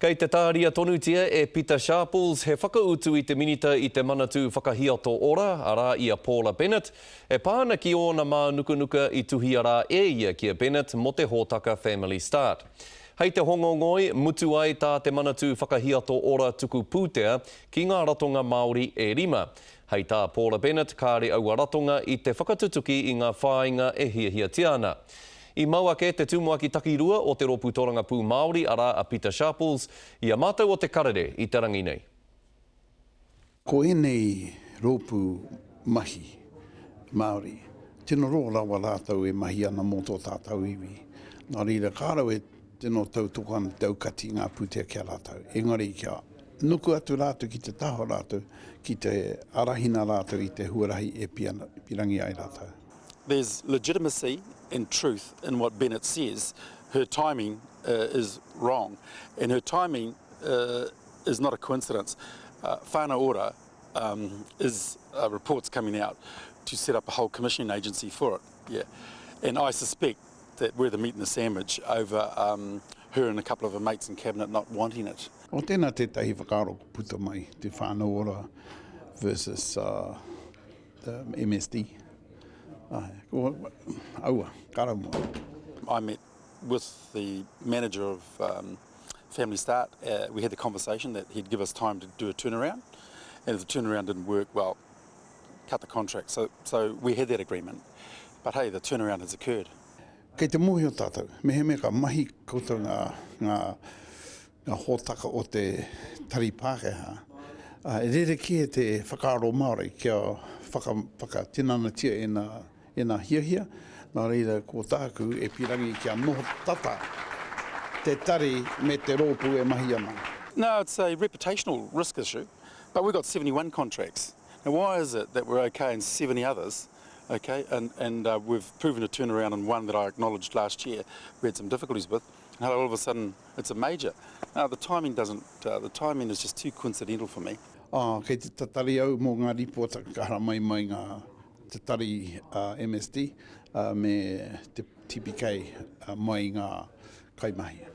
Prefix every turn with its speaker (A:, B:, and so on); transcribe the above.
A: Kei te tāria tonutia e Pita Sharples he whakautu i te Minita i te Manatū Whakahiato Ora, arā i a Paula Bennett, e pā ana ki ōna mānukanuka i tuhia rā e ia ki a Bennett mō te hōtaka Family Start. Hei te Hongongoi, mutu ai tā te Manatū Whakahiato Ora tuku pūtea ki ngā ratonga Māori e rima. Hei tā Paula Bennett, kāre aua ratonga i te whakatutuki i ngā whāinga e hiahiatia ana. I mau ake te tumuaki takirua o te Rōpū Torangapū Māori, arā a Pita Sharples, i a mātou o Te Karere i te rangi nei.
B: Ko ēnei rōpū mahi Māori, tino roa rawa rātou e mahi ana mō tō tātou iwi. Nā reira, ka rau e tino tautoko ana te aukati i ngā pūtea ki a rātou. Engari kia nuku atu rātou ki te taha o rātou, ki te arahina rātou i te huarahi e pirangi ai rātou.
C: There's legitimacy and truth in what Bennett says. Her timing uh, is wrong. And her timing uh, is not a coincidence. Uh, Whānau Ora um, is uh, reports coming out to set up a whole commissioning agency for it. Yeah. And I suspect that we're the meat and the sandwich over um, her and a couple of her mates in cabinet not wanting it.
B: O tēnā tētahi whakaaro ko puta mai, te Whānau Ora versus uh, the MSD. Ae, ko, aua, ka rau moe.
C: I met with the manager of um, Family Start. Uh, we had the conversation that he'd give us time to do a turnaround. And if the turnaround didn't work, well, cut the contract. So, so we had that agreement. But hey, the turnaround has occurred.
B: Kei te mōhio tātou, mehemea ka mahi koutou ngā, ngā, ngā hōtaka o te tari Pākehā, e rerekē te whakaaro Māori kia whaka, whakatinanatia ēnā, ēnā hiahia, nā reira ko tāku e pīrangi kia noho tata te tari me te rōpū e mahi ana.
C: No, it's a reputational risk issue, but we've got 71 contracts. Now why is it that we're okay in 70 others, okay, and, and uh, we've proven a turnaround in one that I acknowledged last year we had some difficulties with, and all of a sudden it's a major. Now the timing doesn't, uh, the timing is just too coincidental for me.
B: Ā, kei te tatari au mō ngā rīpoata ka haramai mai ngā te tari uh, MSD uh, me te TPK uh, mai i ngā kaimahi.